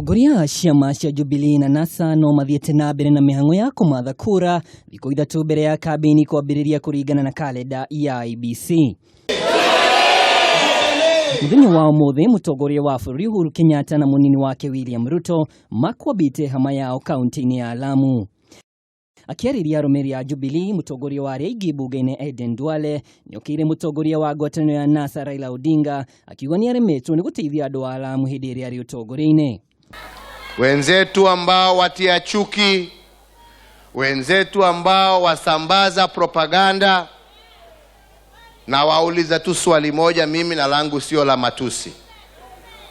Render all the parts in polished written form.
Atongoria a ciama cia Jubilee na NASA no mathiĩte na mbere na mĩhang'o ya kũmatha kura thikũ 3 mbere ya kambĩini kwambĩrĩria kũringana na kalenda ya IEBC. Mũthenya wa ũmũthĩ mũtongoria wa bũrũri Uhuru Kenyatta na mũnini wake William Ruto makwambĩte hama yao kaunti-inĩ ya Lamu. Akĩarĩria arũmĩrĩri a Jubilee, mũtongoria wa arĩa aingĩ mbunge-inĩ Aden Duale nĩokĩire mũtongoria wa ngwatanĩro ya NASA Raila Odinga akiuga nĩaremetwo nĩ gũteithia andũ a Lamu hĩndĩ ĩrĩa arĩ ũtongoria-inĩ. Wenzetu ambao watia chuki, wenzetu ambao wasambaza propaganda, na wauliza tu swali moja, mimi na langu sio la matusi.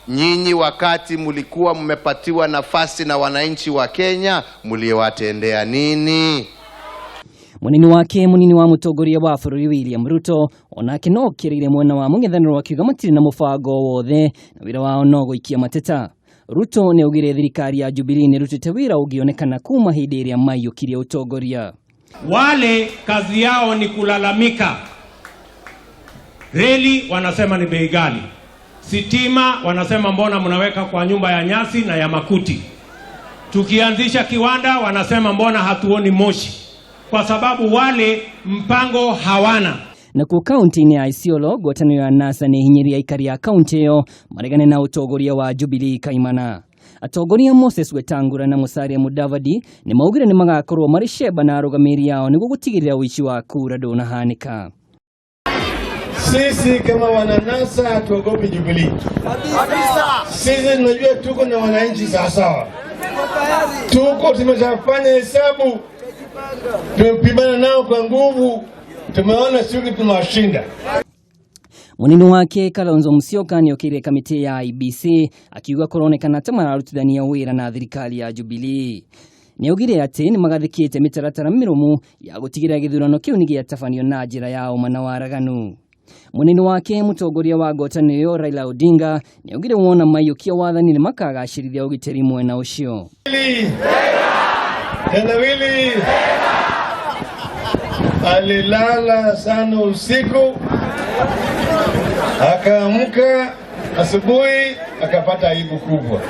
Nyinyi wakati mlikuwa mmepatiwa nafasi na wananchi wa Kenya, mliwatendea nini? Munini wake munini wa mũtongoria wa bũrũri William Ruto onake no okĩrĩire mwena wa mũng'ethanĩro akiuga matirĩ na mũbango wothe na wĩra wao no gũikia mateta. Ruto nĩ augire thirikari ya Jubilee nĩ ĩrutĩte wĩra ũngĩonekana kuma hĩndĩ ĩrĩa maiyũkirie ũtongoria. Wale kazi yao ni kulalamika. Reli wanasema ni bei ghali. Sitima wanasema mbona mnaweka kwa nyumba ya nyasi na ya makuti. Tukianzisha kiwanda wanasema mbona hatuoni moshi, kwa sababu wale mpango hawana. Nakuo kaunti-inĩ ya Isiolo ngwatanĩro ya NASA nĩ ĩhinyĩrĩirie aikari a kaunti ĩyo maregane na ũtongoria wa Jubilee Kaimana. Atongoria Moses Wetangula na Musalia Mudavadi nĩ maugire nĩ magakorwo marĩ cemba na arũgamĩrĩri ao nĩguo gũtigĩrĩra ũici wa kura ndũnahanĩka. Sisi kama wananasa hatuogopi Jubilee. Sisi tunajua tuko na wananchi sawasawa, tuko tumeshafanya hesabu, tumepimana nao kwa nguvu, tumeona siku tunawashinda. Munini wake Kalonzo Musyoka nĩokĩire kamĩtĩ ya IEBC akiuga kũronekana ta mararutithania wĩra na thirikari ya Jubilee. Nĩaugire atĩ nĩmagathĩkĩte mĩtaratara mĩrũmu ya gũtigĩrĩra gĩthurano kĩu nĩgĩatabanio na njĩra ya ũma na waraganu. Munini wake mũtongoria wa ngwatanĩro ĩyo Raila Odinga nĩaugire wona maiyũkia wathani nĩmakagacĩrithia ũgitĩri mwena ũcio. Tendawili alilala sana usiku, akaamka asubuhi akapata aibu kubwa.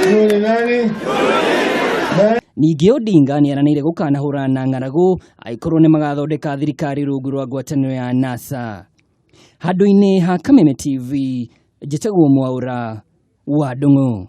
Huyu ni nani? Ningĩ Odinga nĩeranĩire gũkanahũrana na ng'aragu angĩkorwo nĩmagathondeka thirikari rungu rwa ngwatanĩro ya NASA. Handũ-inĩ ha Kameme TV, njĩtagwo Mwaũra wa Ndung'u.